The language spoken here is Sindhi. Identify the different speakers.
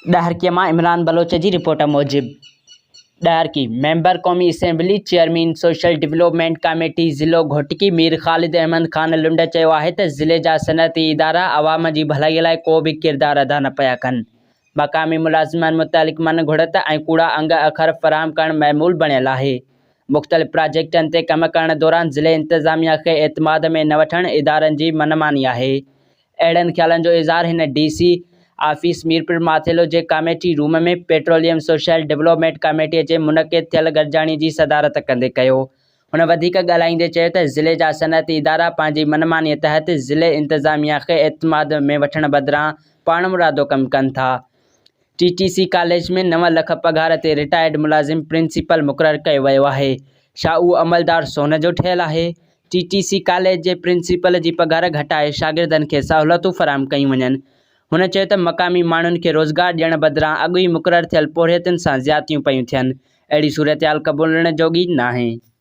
Speaker 1: ڏهرڪيء مان عمران بلوچ جي رپورٽ موجب ڏهرڪي، ميمبر قومي assembly, chairman social development committee ضلعو گهوٽڪي مير خالد احمد خان لنڊ چيو آهي ته ضلعي جا صنعتي ادارا عوام جي ڀلائي لاء ڪو به ڪردار ادا نه پيا ڪن، مقامي ملازمن متعلق من گهڙت ۽ ڪوڙا انگ اکر فراهم ڪرڻ معمول بڻيل آهي، مختلف پراجيڪٽن تي ڪم ڪرڻ دوران ضلعي انتظاميا کي اعتماد ۾ نه وٺڻ ادارن جي من ماني آهي. اهڙن خيالن جو اظهار هن ڊي سي آفيس ميرپورماٿيلو جي committee room ۾ petroleum social development committee جي منعقد ٿيل گڏجاڻي جي صدارت ڪندي ڪيو. هن وڌيڪ ڳالهائيندي چيو ته ضلعي جا صنعتي ادارا پنهنجي من مانيء تحت ضلعي انتظاميا کي اعتماد ۾ وٺڻ بدران پاڻمرادو ڪم ڪن ٿا. ٽي ٽي سي ڪاليج ۾ نو لک پگهار تي رٽائرڊ ملازم پرنسپل مقرر ڪيو ويو آهي، ڇا اهو عملدار سون جو ٺهيل آهي؟ ٽي ٽي سي ڪاليج جي پرنسپل جي پگهار گهٽائي شاگردن کي سهولتون فراهم ڪيون وڃن. هن چيو ته مقامي ماڻهن کي روزگار ڏيڻ بدران اڳ ئي مقرر ٿيل پورهيتن سان زيادتيون پيون ٿين، اهڙي صورتحال قبولڻ جوڳي ناهي.